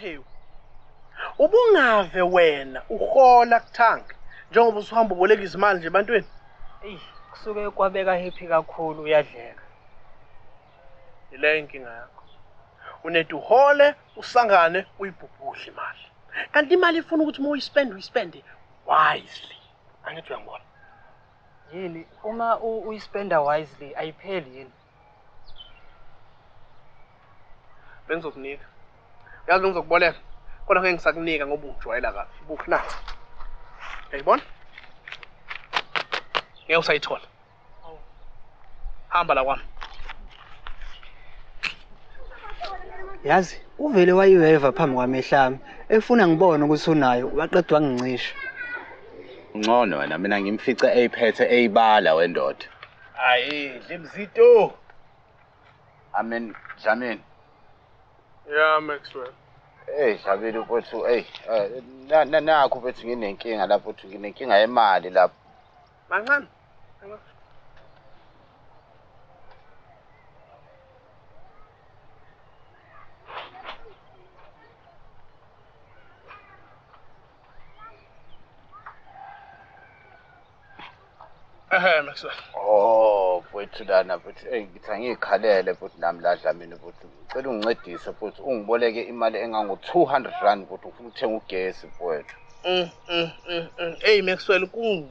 Mahewu, ubungave wena uhola kuthanga njengoba usuhamba uboleka izimali nje ebantwini. Eyi, kusuke kwabeka happy kakhulu uyadleka. Yileyo inkinga yakho. Unede uhole usangane uyibhubhudle imali. Kanti imali ifuna ukuthi uma uyispende uyispende wisely. Angithi uyangibona? Yini uma uyispenda wisely ayipheli yini? Bengizokunika. Yazi bengizokuboleka. Kodwa ngeke ngisakunika ngoba ungijwayela kabi. Buka nansi. Uyayibona? Ngeke usayithola. Hamba la kwami. Yazi uvele wayiweva phambi kwamehlo ami efuna ngibone ukuthi unayo waqeda wangincisha. Ngcono wena mina ngimfice eyiphethe eyibala wendoda. Hayi, Dlimzito. Amen Dlamini. Yeah, Maxwell. Hey Dlamini mfowethu, hey nakho mfethu nginenkinga lapho mfethu nginenkinga yemali lapho. Mancane. Ehhe Maxwell. Oh mfowethu lana mfethu hey ngithi angikhalele mfethu nami la Dlamini mfethu. Ngicela ungincedise mfethu ungiboleke imali engango 200 rand mfethu ngifuna ukuthenga ugesi mfowethu. Hey Maxwell kubi.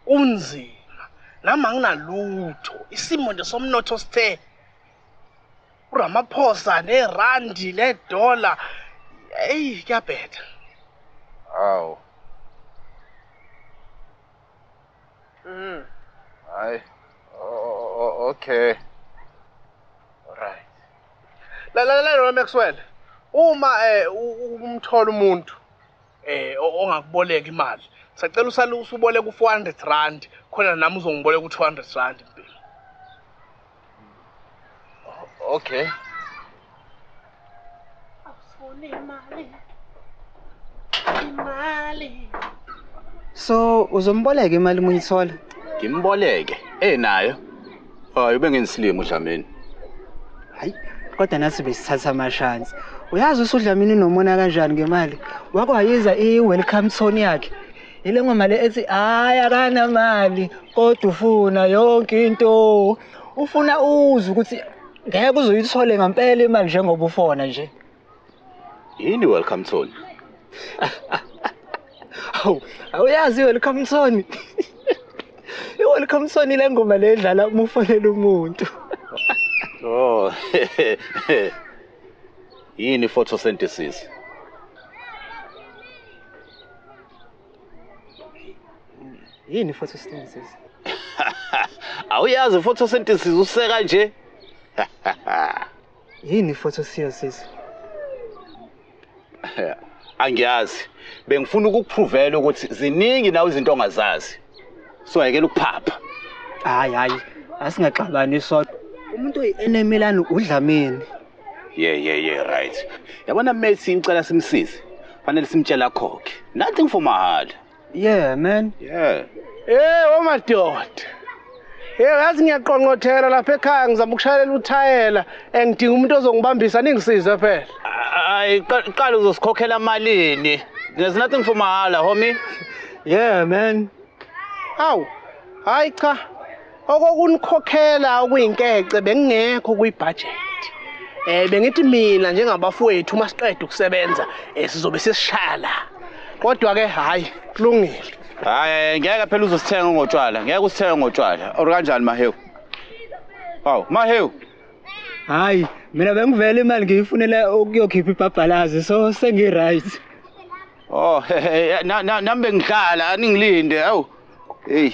Kunzima. Nami anginalutho. Isimo nje somnotho sithe uRamaphosa nerandi nedola. Hey kuyabheda. Awu. Hayi. Okay. Alright. La la la Maxwell. Uma umthola umuntu ongakuboleka imali. Sacela usale usuboleka u400 rand khona nami uzongiboleka u200 rand impilo. Okay. Awusifuni imali. Imali. So uzomboleka imali uma uyithola? Ngimboleke enayo. Hayi ube ngensilimo Dlamini. Hayi kodwa nathi besithatha amashansi. Uyazi usuDlamini unomona kanjani ngemali? Wakwayiza i-welcome tone yakhe. Ile ngoma le ethi hayi akanamali kodwa ufuna yonke into. Ufuna uzwe ukuthi ngeke uzoyithole ngempela imali njengoba ufona nje. Yini welcome tone? Hawu, awuyazi i-welcome tone? I-welcome tone ile ngoma le edlala uma ufonela umuntu. Oh. Yini photosynthesis? Yini photosynthesis? Awuyazi photosynthesis useka nje? Yini photosynthesis? Angiyazi. Bengifuna ukukuprovela ukuthi ziningi nawe izinto ongazazi. So ayekela ukuphapha. Hayi hayi, asingaxabani sodwa. Umuntu oyi-enemy lana uDlamini. Yeah right. Yabona Messi ngicela simsize. Fanele simtshela khokhe. Nothing for mahala. Yeah man. Yeah. Hey omadoda. Hey yazi ngiyaqonqothela lapha ekhaya ngizama ukushayelela uthayela engidinga umuntu ozongibambisa ningisize phela. Hayi qala uzosikhokhela malini. There's nothing for mahala homie. Yeah man. Awu. Hayi cha. Okokunikhokhela okuyinkece bengingekho kwi-budget. Bengithi mina njengabafowethu uma siqeda ukusebenza sizobe sesishaya la. Kodwa ke hayi kulungile. Hayi ngeke phela uzosithenga ngotshwala. Ngeke usithenge ngotshwala. Or kanjani Mahewu? Hawu Mahewu. Hayi mina bengivela imali ngiyifunela ukuyokhipha ibhabhalazi so sengi right. Oh nami bengidlala aningilinde awu. Hey.